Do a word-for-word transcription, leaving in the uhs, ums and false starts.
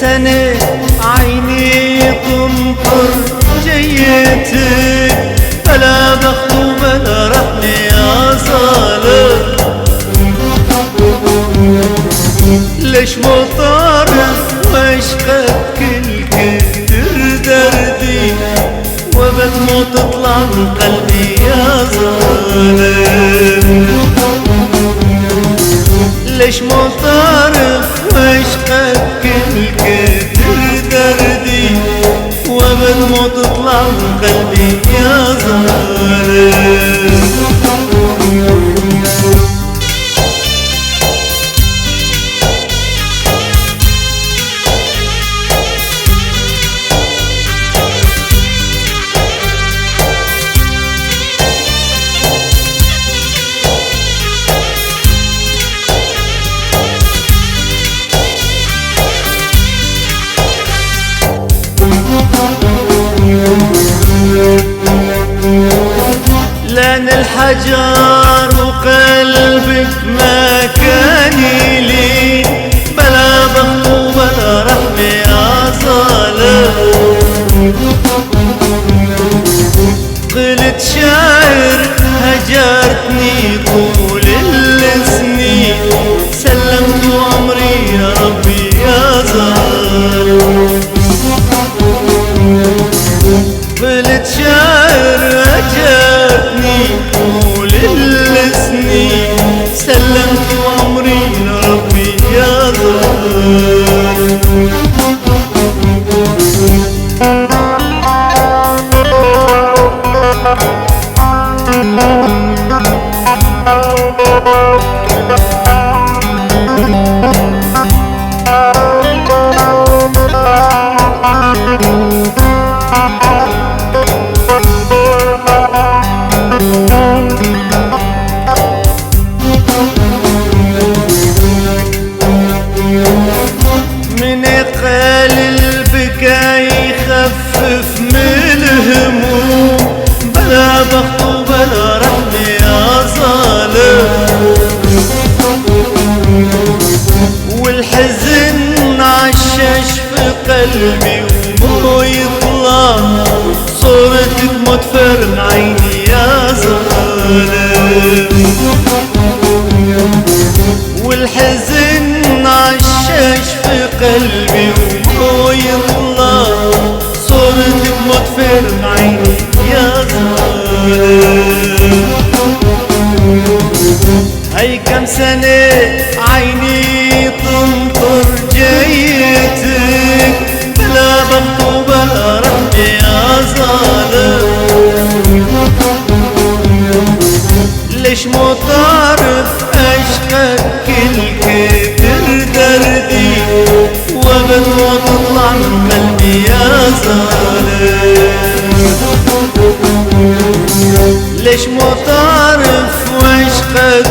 Tenê eynî qumqur ceyê tu, bela bext û bela rehmê ya zalim. Leş motar weş qet kilki dir derdî. وبتموت طلع من قلبي يا ظالم. ليش مضطر وعشقك كل كتر دردي؟ وبتموت طلع من قلبي يا ظالم. لان الحجر وقلبك ما كان لي، بلا بخت وبلا رحمة يا ظالم. قلت شاعر هجرتني طول السنين، سلمت أمري يا ربي يا ظالم. قلت شاعر هجرتني طول السنين، سلمت أمري لربي يا ظالم. من قلبك يخفف من الهموم، بلا بخت وبلا رحمة يا ظالم. والحزن عشش في قلبي ومو يطلع، صورتك مو تفارق عيني يا ظالم. والحزن عشش في قلبي ومو يطلع، صورتك مو تفارق عيني يا ظالم. هاي كم سنة عيني تنطر جيتك، بلا بخت وبلا رحمة يا ظالم. ليش مو تعرف عشقك كل كتر دردي؟ وبتموت تطلع من قلبي يا ظالم. ليش مو تعرف وعشقك